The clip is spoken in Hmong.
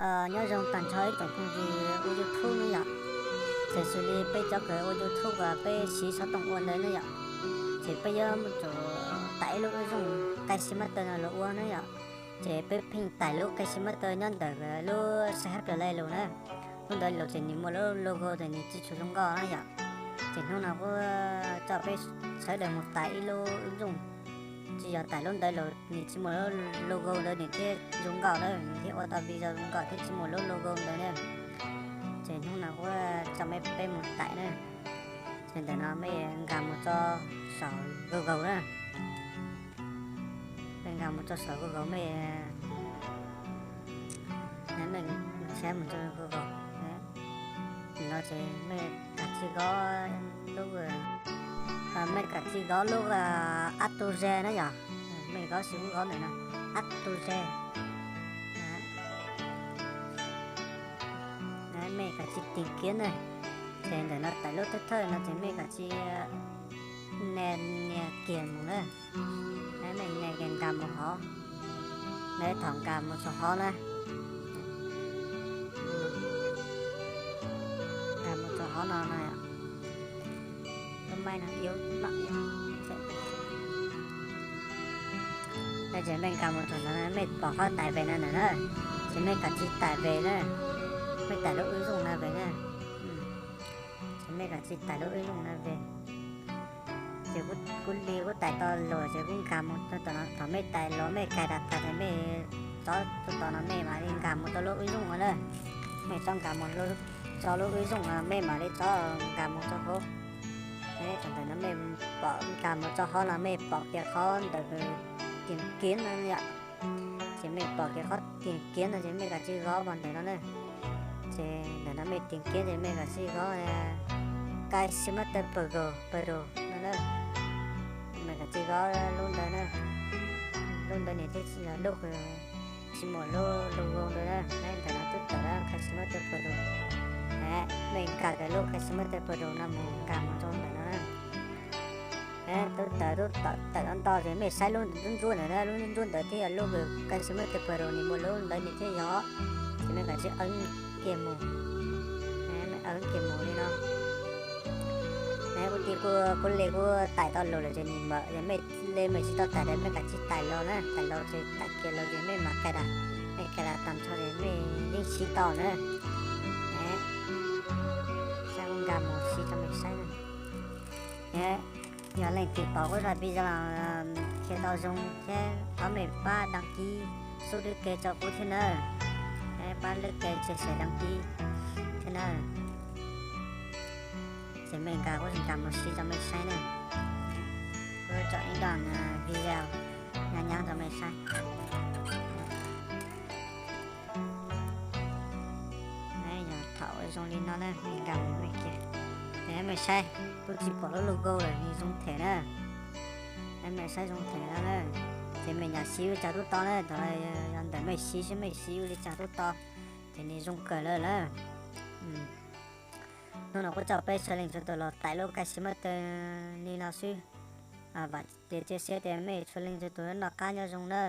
Nyob zoo tag nrho ib tsoom phooj ywg ua YouTube ne yom. Txawm xws li peb cov kws ua YouTube uas peb siv xov tooj ua ntawd ne yom, ces peb yuav tsum tải ib lub wb zooj KineMaster no los ua ne yom. Ces peb pheej tải lub KineMaster nyob ntawm lub C H Player los na. Lub ntawd los ces nws muaj lub logo ces nws tsis tshua zoo nkauj na yom. Ces hnub no kuv coj peb sawv daws mus tải ib lub wb zooj, tsis yog tải lub ntawd los nws tsis muaj lub logo ntawd nws thiaj zoo nkauj na, nws thiaj ua tau video zoo nkauj thiab tsis muaj lub logo ntawd na. Ces hnub no kuv coj mej peb mus tải na. Ces ntawm no mej nkag mus tso saum Google na. Mej nkag mus tso saum Google, mej, mej tshab mus tso Google no ces mej kav tsij kov lub, mej kav tsij kov lub App Store na yom. Mej kov xws li kov ntawm no, App Store. Mej kav tsij tìm kiếm na. Ces ntawm no tawm lub thawj thawj no ces mej kav tsij nias kiag mus na. Mej nias kiag nkag mus hov. Mej thaum nkag mus txog hov na, nkag mus txog hov no no, lub maib no, ces mej nkag mus txog ntawd mej pom qhov tải về no ntawm na. Ces mej kav tsij tải về na, mej tải lub wb zooj no về na. Ces mej kav tsij tải lub wb zooj no về. Ces kuv li kuv tải tau lawm ces kuv nkag mus rau tom no, thaum mej tải los mej cài đặt tas ces mej txhob rau tom no mej mam li nkag mus rau lub wb zooj no na. Mej txhob nkag mus rau lub wb zooj no, mej mam li txhob nkag mus rau hauv. Thaum ntawm no mej pom nkag mus rau hauv no mej pom kiag qhov ntawm tìm kiếm no yom. Ces mej pom kiag qhov tìm kiếm no ces mej kav tsij kov mus ntawm no na. Ces ntawm no mej tìm kiếm ces mej kav tsij kov KineMaster Pro, Pro no na. Mej kav tsij kov lub ntawd na. Lub ntawd nws thiaj tsis yog lub, tsis muaj lub logo ntawd na. Ntawm no twb tawm KineMaster Pro. Mej nkag kiag lub KineMaster Pro no mus, nkag mus rau ntawm no na. Twb tawm, twb tawm ntau ntau ces mej saib lub ntsuab ntsuab ntawd na, lub ntsuab ntsuab ntawd thiaj yog lub KineMaster Pro nws muaj lub ntawd nws thiaj yog. Ces mej kav tsij eeb kiag mus, eeb kiag mus li no. Kuv tis kuv li kuv tải tau lawm lawm ces nws mam, yog mej li mej tsis tau tải ces mej kav tsij tải los na, tải los ces tải kiag los ces mej mam cài đặt, mej cài đặt tag nrho ces mej yeej siv tau na. Saib kuv nkag mus siv rau mej saib na. Yog leej twg pom kuv zaj video no qhia tau zoo thiab thov mej pab đăng ký, xub lub ke rau kuv thiab na. Pab lub ke chia sẻ đăng ký thiab na. Ces mej nkag kuv nkag mus siv rau mej saib na. Kuv tso ib段video nyob nyob rau mej saib. Yog thaum zoo li no na, mej nkag mus mej kiag, mej saib, kuv tsis pom lub logo lawm, nws zoo them na. Mej saib zoo them no na. Ces mej nyam siv ua li cas tub to na, thaum yog ntawm mej siv xwb, mej siv ua li cas tub to, ces nws zoo kawg lawm lawm. Hnub no kuv coj peb txhua leej txhua tus los tải lub KineMaster li no xwb. Vam tias cia siab tias mej txhua leej txhua tus noj qab nyob zoo na.